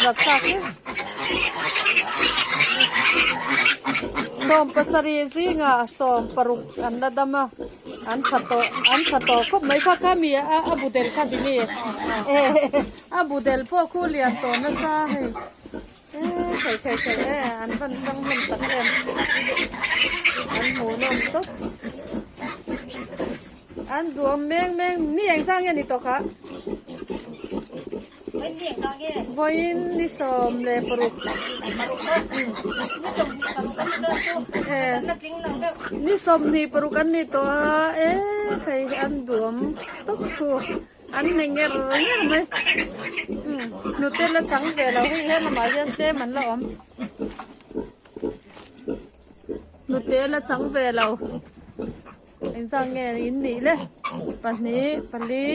rapthlak hle. 70 zingah 60 an la dam a, an tha tawh an tha tawh khawp mai kha kha mi a a bu del kha ti nge a bu del pawh khu lian tawh nasa hei e thei thei thei e an van tang hlawm tak em an hmuhnawm tawp. An duam meng meng ni eng zang nge ni tawh kha? Vawiin ni 16. Ni 26 an ni tawh a, e hei an duam tawp thu an ni nger nger mai. Hnute la chang ve lo hei he lamah hian tlem an la awm. Hnute la chang ve lo. Engzah nge in nih le? Pahnih, pali,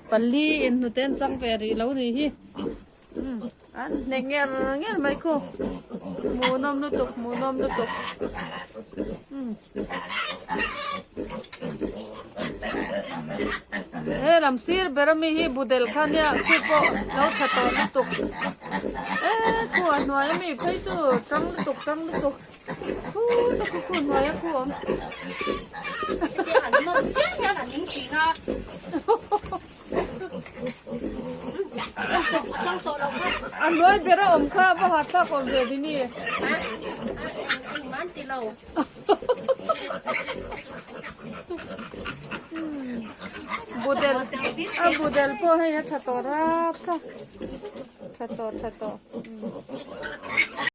pali in hnute an chang ve rih lo ni hi. Umm an hneh nger nger mai khu. Hmuhnawm lutuk, hmuhnawm lutuk. Umm. He lam sir ber ami hi budel kha nia khu pawh lo tha tawh lutuk. E khu a hnuai ami phei chu tang lutuk tang lutuk. Khu ta khu khu hnuai a khu awm. An nawm chiang hian an in thin a. A hnuai ber a awm kha va hat thlak awm ve dini. Engmah an ti lo. Budel a budel pawh hei a tha tawh rap kha. Tha tawh tha tawh.